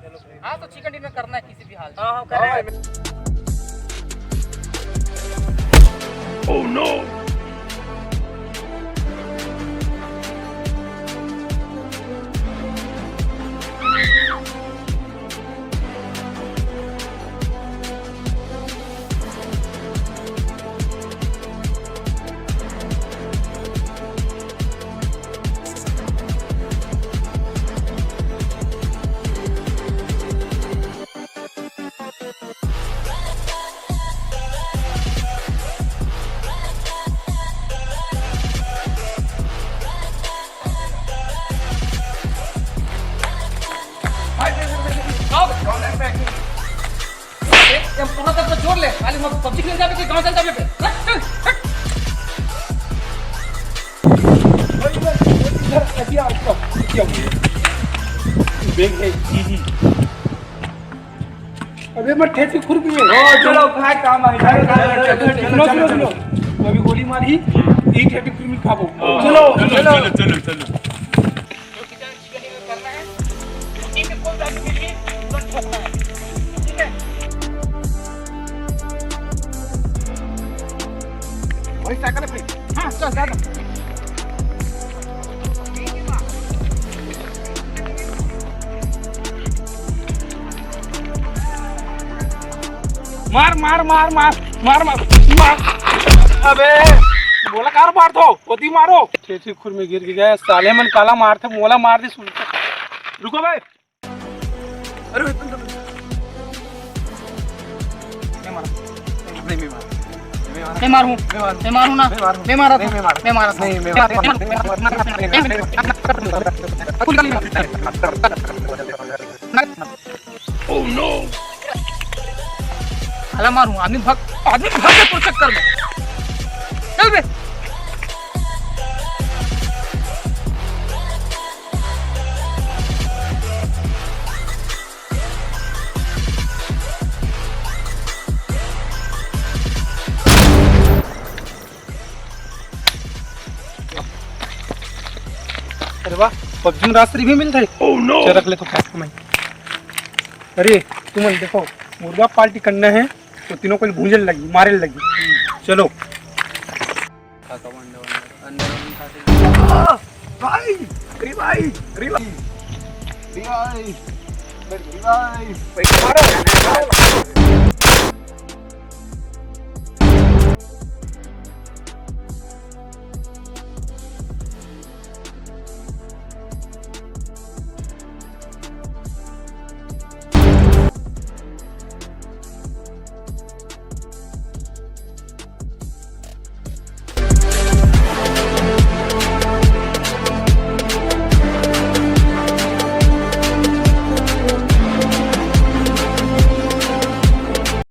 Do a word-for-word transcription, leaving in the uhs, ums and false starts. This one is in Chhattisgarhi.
हाँ, तो चिकन डिनर करना है किसी भी हाल में। हाँ, हाँ, कर रहे हैं। ए, ए, पूरा तक जोड़ ले, खाली हम पबजी खेलने जाबे कि गाँव चल जाबे बे? हट, चल, हट। देख, देख। अबे, मैं ठेठी खुरपी में। ओ, चलो, खाए काम आए। चलो, चलो, चलो, चलो, सुनो, चलो, सुनो, चलो। सुनो। तो अभी गोली मारी, यही ठेठी खुरपी खाबो। हाँ। चलो, चलो, चलो। चलो, चलो, चलो। जो किचन चिकन डिनर करना है, टीम में कोई भी आदमी मिलिए, तुरंत ठोकना है। ठीक है? वही साइकिल है भाई। हाँ, चल, जा, जा। मार, मार, मार, मार, मार, मार, मार। अबे, बोला कार मार दो, ओती मारो। ठेठी खुर में गिर गया, साले मन काला मारथे, मोला मार दे सुन। रुको बे। अरे, मैं मारा। नहीं, मैं मारा। मैं मारा। मैं मारूँ। मैं मारूँ। मैं मारूँ ना। मैं मारूँ। मैं मारा था। नहीं, मैं मारा। मैं मारा था। नहीं, मैं मारा। साला मारूँ, आदमी भाग, आदमी भाग के कोई चक्कर में। चल बे। अरे वाह, पबजी में राजश्री भी मिलता है। Oh no! चल, रख ले तो खास कमाई। अरे, तुम देखो, मुर्गा पार्टी करना है तो तीनों को भूंजन लगी, मारे लगी। चलो। भाई, अरे भाई, अरे भाई, अरे भाई, अरे भाई, भाई, मारो।